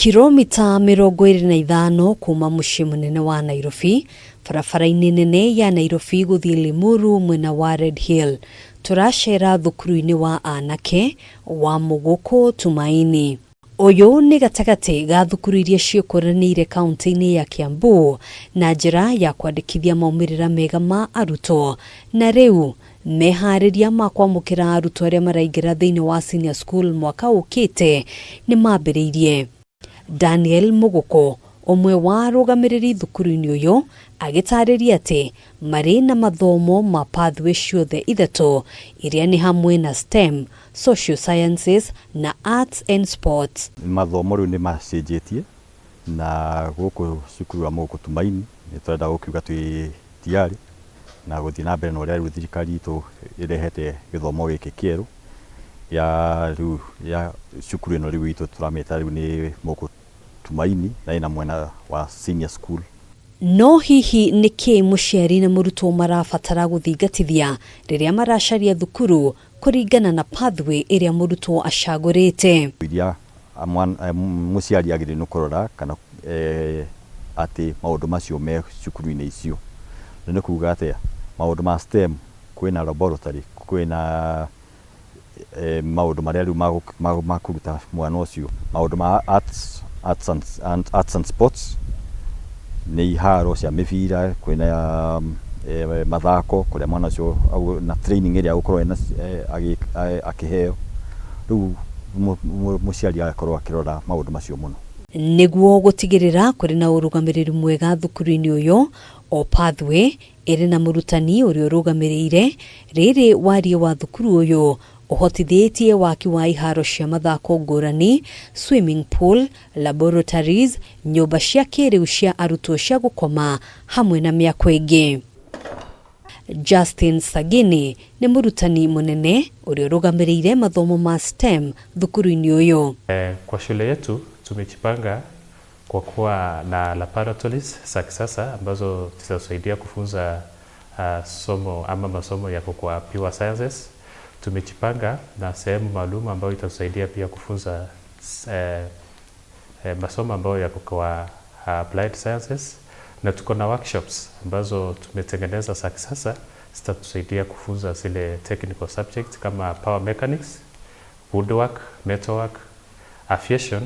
Kilomita 25 kuma mũciĩ mũnene wa Nairobi, barabara-inĩ nene ya Nairobi gũthiĩ Limuru mwena wa Red Hill, tũracera thukuru-inĩ wa anake wa Mũgũkũ Tumaini. Ũyũ nĩ gatagatĩ ga thukuru iria ciĩkũranĩire kaunti-inĩ ya Kiambu na njĩra ya kwandĩkithia maumĩrĩra mega ma arutwo, na rĩu meharĩria ma kwamũkĩra arutwo arĩa maraingĩra thĩinĩ wa senior school mwaka ũkĩte nĩ mambĩrĩirie. Daniel Mũgũkũ, ũmwe wa arũgamĩrĩri thukuru-inĩ ũyũ, agĩtarĩria atĩ marĩ na mathomo ma pathway ciothe ithatũ iria nĩ hamwe na STEM, Social Sciences na Arts and Sports. Mathomo rĩu nĩ macenjetie na gũkũ cukuru wa Mũgũkũ Tumaini nĩ tũrenda gũkiuga twĩ tayari na gũthiĩ na mbere na ũrĩa rĩu thirikari itũ ĩrehete gĩthomo gĩkĩ kĩerũ ya rĩu ya cukuru ĩno rĩu itũ tũramĩta rĩu nĩ Mũgũkũ Tumaini na ĩna mwena wa senior school. No hihi nĩ kĩĩ mũciari na mũrutwo marabatara gũthingatithia rĩrĩa maracaria thukuru kũringana na pathway ĩrĩa mũrutwo acagũrĩte? Iria mũciari agĩrĩirwo nĩ kũrora kana atĩ maũndũ macio me cukuru-inĩ icio. Nĩ kuga atĩa? Maũndũ ma STEM, kwĩna laboratory, kwĩna maũndũ marĩa rĩu ma kũruta mwana ũcio. Maũndũ ma arts and sports nĩ iharo cia mĩbira, kwĩna mathako kũrĩa mwana ũcio na training ĩrĩa agũkorwo ena akĩheo. Rĩu mũciari agakorwo akĩrora maũndũ macio mũno. Nĩguo gũtigĩrĩra kũrĩ na ũrũgamĩrĩri mwega thukuru-inĩ ũyũ, o pathway ĩrĩ na mũrutani ũrĩa ũrũgamĩrĩire. Rĩrĩ wariĩ wa thukuru ũyũ ũhotithĩtie waki wa iharo cia mathako ngũrani, swimming pool, laboratories, nyũmba cia kĩrĩu cia arutwo cia gũkoma hamwe na mĩako ĩngĩ. Justin Sagini nĩ mũrutani mũnene ũrĩa ũrũgamĩrĩire mathomo ma STEM thukuru-inĩ ũyũ. Kwa shule yetu tumejipanga kwa kuwa na laboratories za kisasa ambazo zitasaidia kufunza somo ama masomo yako kwa pure sciences. Tumejipanga na sehemu maalum ambayo itasaidia pia kufunza masomo ambayo yako kwa applied sciences, na tuko na workshops ambazo tumetengeneza za kisasa zitatusaidia kufunza zile technical subjects kama power mechanics, woodwork, metalwork, aviation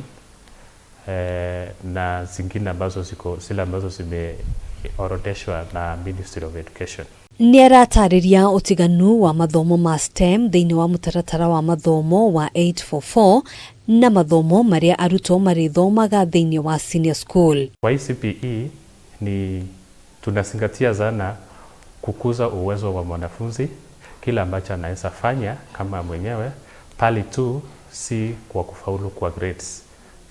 na zingine ambazo ziko zile ambazo zimeorodheshwa na Ministry of Education. Nĩ aratarĩria ũtiganu wa mathomo ma STEM thĩinĩ wa mũtaratara wa mathomo wa 844 na mathomo marĩa arutwo marĩthomaga thĩinĩ wa senior school. Kwa hii CBE ni tunazingatia sana kukuza uwezo wa mwanafunzi, kila ambacho anaweza fanya kama mwenyewe, pali tu si kwa kufaulu kwa grades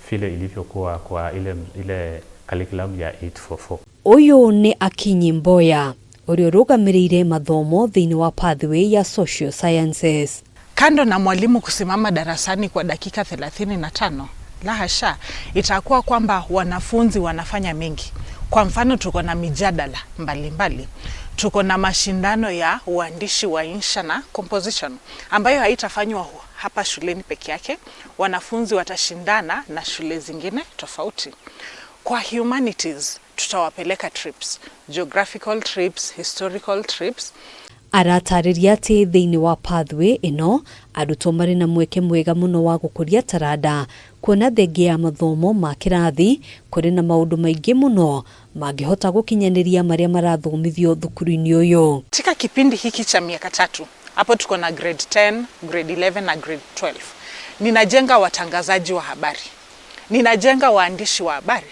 vile ilivyokuwa kwa ile curriculum ya 844. Ũyũ nĩ Akinyi Mboya ũrĩa ũrũgamĩrĩire mathomo thĩinĩ wa pathway ya social sciences. Kando na mwalimu kusimama darasani kwa dakika 35, la hasha, itakuwa kwamba wanafunzi wanafanya mengi. Kwa mfano, tuko na mijadala mbalimbali, tuko na mashindano ya uandishi wa insha na composition ambayo haitafanywa hapa shuleni peke yake. Wanafunzi watashindana na shule zingine tofauti. Kwa humanities tutawapeleka trips, geographical trips, historical trips. Aratarĩria atĩ thĩinĩ wa pathway ĩno arutwo marĩ na mweke mwega mũno wa gũkũria taranda, kuona thengia ya mathomo ma kĩrathi kũrĩ na maũndũ maingĩ mũno mangĩhota gũkinyanĩria marĩa marathomithio thukuru-inĩ ũyũ. Katika kipindi hiki cha miaka 3, hapo tuko na grade 10, grade 11 na grade 12. Ninajenga watangazaji wa habari, ninajenga waandishi wa habari,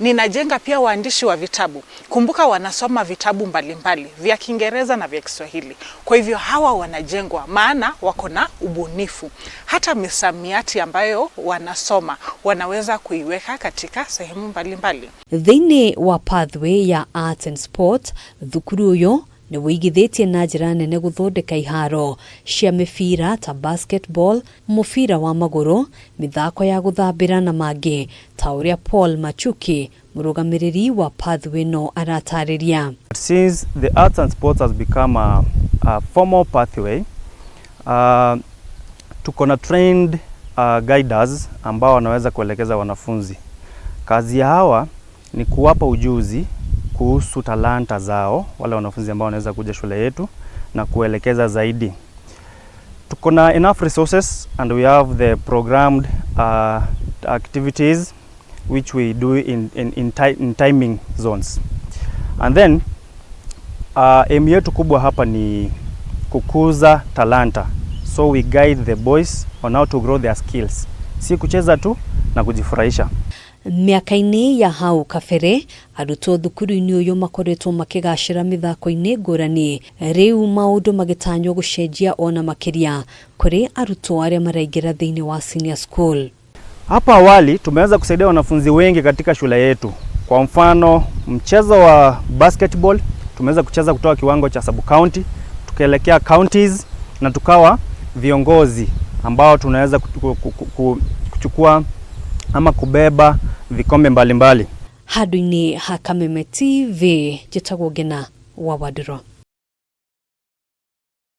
ninajenga pia waandishi wa vitabu. Kumbuka wanasoma vitabu mbalimbali vya Kiingereza na vya Kiswahili. Kwa hivyo hawa wanajengwa maana wako na ubunifu. Hata misamiati ambayo wanasoma wanaweza kuiweka katika sehemu mbalimbali. Thĩinĩ wa pathway ya Arts and Sport, thukuru ũyũ nĩ wĩigithĩtie na njĩra nene gũthondeka iharo cia mĩbira ta basketball, mũbira wa magũrũ, mĩthako ya gũthambĩra na mangĩ, ta ũrĩa Paul Machuki, mũrũgamĩrĩri wa pathway no aratarĩria. Since the arts and sports has become a formal pathway, tuko na trained guiders ambao wanaweza kuelekeza wanafunzi. Kazi ya hawa ni kuwapa ujuzi kuhusu talanta zao wale wanafunzi ambao wanaweza kuja shule yetu na kuelekeza zaidi. Tuko na enough resources and we have the programmed activities which we do in timing zones. And then aim yetu kubwa hapa ni kukuza talanta. So we guide the boys on how to grow their skills. Si kucheza tu na kujifurahisha. Mĩaka-inĩ ya hau kabere, arutwo thukuru-inĩ ũyũ makoretwo makĩgacĩra mĩthako-inĩ ngũrani. Rĩu maũndũ magĩtanywo gũcenjia ona makĩria kũrĩ arutwo arĩa maraingĩra thĩinĩ wa senior school. Hapo awali tumeweza kusaidia wanafunzi wengi katika shule yetu. Kwa mfano, mchezo wa basketball tumeweza kucheza kutoka kiwango cha sub county tukaelekea counties na tukawa viongozi ambao tunaweza kuchukua ama kubeba vikombe mbalimbali. Handũ-inĩ ha Kameme TV, njĩtagwo Ngena wa Wandũrũ.